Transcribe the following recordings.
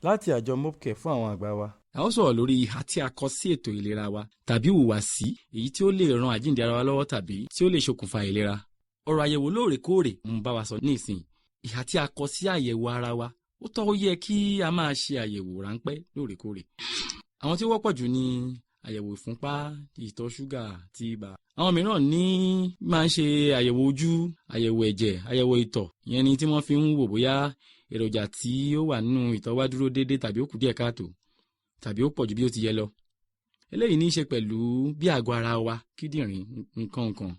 Láti àjọ Mopcare fún àwọn àgbà wa. A ó sọ̀rọ̀ lórí ìhà tí a kọ sí ètò ìlera wa tàbí ìhùwàsí èyí tí ó lè ran àjíǹde ara wa lọ́wọ́ tàbí tí ó lè ṣokùnfà ìlera. Ọ̀rọ̀ àyẹ̀wò lóòrèkóòrè ń bá wa sọ ní ìsìn. Ìhà tí a kọ sí àyẹ̀wò ara wa, ó tọ́, ó yẹ kí a máa ṣe àyẹ̀wò ráńpẹ́ lóòrèkóòrè. Àwọn tí ó wọ́pọ̀ jù ni àyẹ̀wò ìfúnpá, ìtọ̀ ṣúgà, ti ibà. Àwọn mìíràn ní máa ń ṣe àyẹ̀wò ojú, àyẹ̀wò ẹ̀jẹ̀, àyẹ̀wò ìtọ̀, ìyẹn ni tí wọ́n fi ń wò bóyá èròjà tí ó wà nínú ìtọ̀ wa dúró déédéé tàbí ó kù díẹ̀ káàtó tàbí ó pọ̀ ju bí ó ti yẹ lọ. Eléyìí ní í ṣe pẹ̀lú bí àgọ́ ara wa, kíndìnrín, nǹkan nǹkan,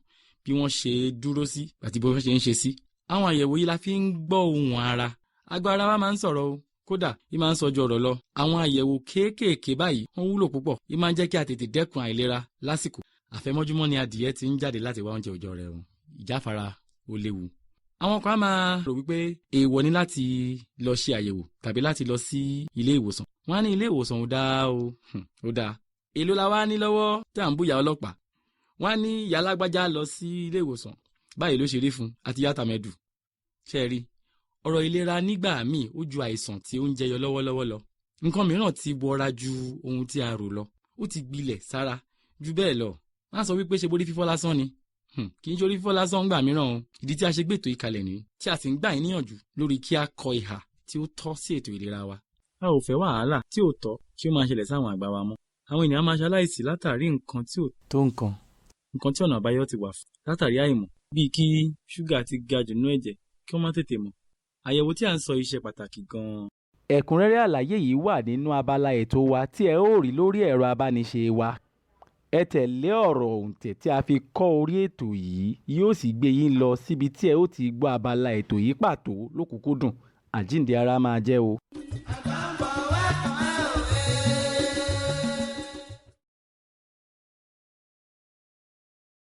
bí wọ́n ṣe dúró sí àti bí wọ́n ṣe ń ṣe sí. Àwọn àyẹ̀wò yìí la fi ń gbọ́ ohùn ara. Àgọ́ ara wa máa ń sọ̀rọ̀ o, kódà í máa ń sọ ju ọ̀rọ̀ lọ. Àwọn àyẹ̀wò kéékèèké báyìí wọ́n wúlò púpọ̀, í máa ń jẹ́ kí a tètè dẹ́kun àìlera lásìkò. Àfẹ̀mọ́júmọ́ ni adìyẹ ti ń jáde láti wá oúnjẹ òòjọ́ rẹ̀ o. Ìjáfara ó léwu. Àwọn kan á máa rò wípé èèwọ̀ ni láti lọ ṣe àyẹ̀wò tàbí láti lọ sí ilé ìwòsàn. Wọ́n á ní ilé ìwòsàn ò dáa o, ó dáa. Èló la wá ní lọ́wọ́ tí à ń búyà ọlọ́pàá? Wọ́n á ní ìyá alágbájá lọ sí ilé ìwòsàn, báyìí ló ṣe rí fún àti ìyá tàmẹ̀dù. Ṣé ẹ rí? Ọ̀rọ̀ ìlera nígbà míì ó ju àìsàn tí ó ń jẹyọ lọ́wọ́lọ́wọ́ lọ. Nǹkan mìíràn ti wọra ju ohun tí a rò lọ. Ó ti gbilẹ̀ sára ju bẹ́ẹ̀ lọ. Wọ́n á sọ wípé ṣe borí fífọ́ lásán ni. Kì í ṣe orí fífọ́ lásán ńgbà mìíràn o. Ìdí tí a ṣe gbètò ìkàlẹ̀ nìyí tí a sì ń gbà yín níyànjú lórí kí a kọ ìhà tí ó tọ́ sí ètò ìlera wa. A ò fẹ́ wàhálà tí ò tọ́ kí ó máa ṣẹlẹ̀ sáwọn àgbà wa mọ́. Àwọn ènìyàn máa ṣaláìsí látàrí nǹkan tí ò tó nǹkan, nǹkan tí ọ̀nà àbáyọ ti wà fún látàrí àìmọ̀, bíi kí ṣúgà ti ga jù nínú ẹ̀jẹ̀ kí wọ́n má tètè mọ̀. Àyẹ̀wò tí à ń sọ yìí ṣe pàtàkì gan-an. Ẹ̀kúnrẹ́rẹ́ àlàyé yìí wà nínú abala ètò wa tí ẹ ó rí lórí ẹ̀rọ abániṣe wa. Ẹ tẹ̀lé ọ̀rọ̀ òǹtẹ̀ tí a fi kọ́ orí ètò yìí, yóò sì gbé yín lọ síbi tí ẹ ó ti gbọ́ abala ètò yìí pàtó lókùnkúndùn. Àjíǹde ara máa jẹ́ o.